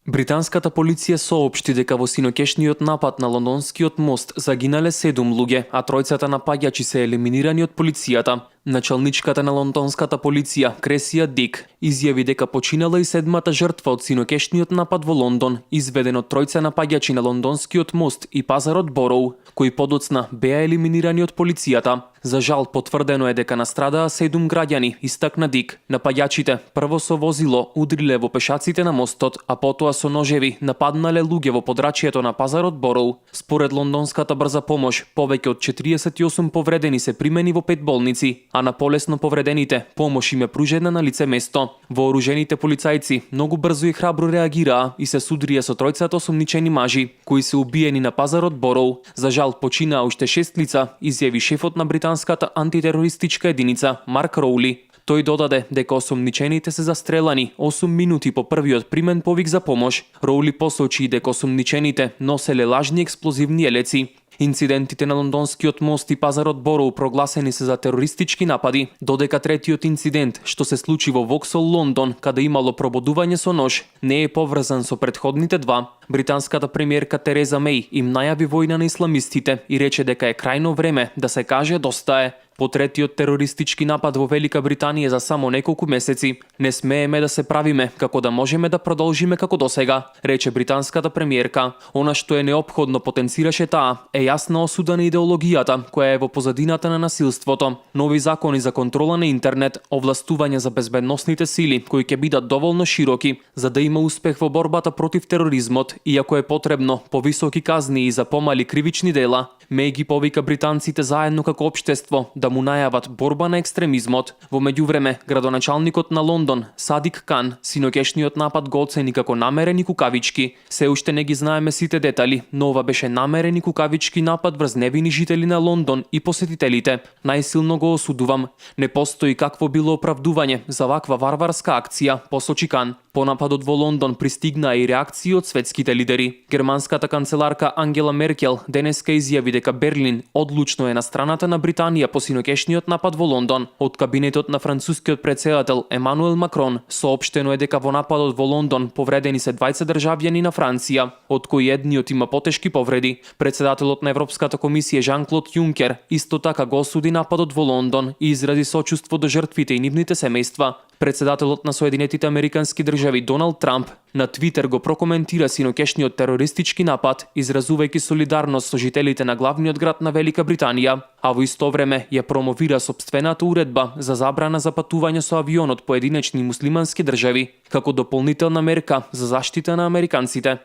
Британската полиција соопшти дека во синоќешниот напад на Лондонскиот мост загинале 7 луѓе, а тројцата напаѓачи се елиминирани од полицијата. Началничката на лондонската полиција, Кресија Дик, изјави дека починала и седмата жртва од синоќешниот напад во Лондон, изведен од тројца напаѓачи на Лондонскиот мост и пазарот Бороу, кои подоцна беа елиминирани од полицијата. За жал, потврдено е дека настрадаа 7 граѓани, истакна Дик. Напаѓачите прво со возило удриле во пешаците на мостот, а потоа со ножеви нападнале луѓе во подрачјето на пазарот Бороу. Според лондонската брза помош, повеќе од 48 повредени се примени во 5 болници, а на полесно повредените помош им е пружена на лице место. Вооружените полицајци многу брзо и храбро реагираа и се судрија со тројцата осомничени мажи, кои се убиени на пазарот Бороу. За жал, починаа уште 6 лица, изјави шефот на британската антитерористичка единица Марк Роули. Тој додаде дека осомничените се застрелани 8 минути по првиот примен повик за помош. Роули посочи дека осомничените носеле лажни експлозивни елеци. Инцидентите на Лондонскиот мост и пазарот Бороу прогласени се за терористички напади, додека третиот инцидент, што се случи во Воксол, Лондон, каде имало прободување со нож, не е поврзан со претходните два. Британската премиерка Тереза Меј им најави војна на исламистите и рече дека е крајно време да се каже доста е. По третиот терористички напад во Велика Британија за само неколку месеци, не смееме да се правиме како да можеме да продолжиме како досега, рече британската премиерка. Она што е неопходно, потенцираше таа, е јасна осуда на идеологијата која е во позадината на насилството, нови закони за контрола на интернет, овластување за безбедносните сили кои ќе бидат доволно широки за да има успех во борбата против тероризмот, иако е потребно повисоки казни и за помали кривични дела. Меј ги повика британците заедно како општество да му најават борба на екстремизмот. Во меѓувреме, градоначалникот на Лондон, Садик Кан, синоќешниот напад го оцени како намерен и кукавички. Се уште не ги знаеме сите детали, но ова беше намерен и кукавички напад врз невини жители на Лондон и посетителите. Најсилно го осудувам. Не постои какво било оправдување за ваква варварска акција, посочи Кан. По нападот во Лондон пристигнаа и реакции од светските лидери. Германската канцеларка Ангела Меркел денеска изјави дека Берлин одлучно е на страната на Британија по синоќешниот напад во Лондон. Од кабинетот на францускиот претседател Емануел Макрон соопштено е дека во нападот во Лондон повредени се 20 државјани на Франција, од кои едниот има потешки повреди. Претседателот на Европската комисија Жан-Клод Јункер исто така го осуди нападот во Лондон и изрази сочувство до жртвите и нивните семејства. Председателот на Соединетите Американски држави Доналд Трамп на Твитер го прокоментира синоќешниот терористички напад, изразувајќи солидарност со жителите на главниот град на Велика Британија, а во исто време ја промовира сопствената уредба за забрана за патување со авион од поединечни муслимански држави, како дополнителна мерка за заштита на американците.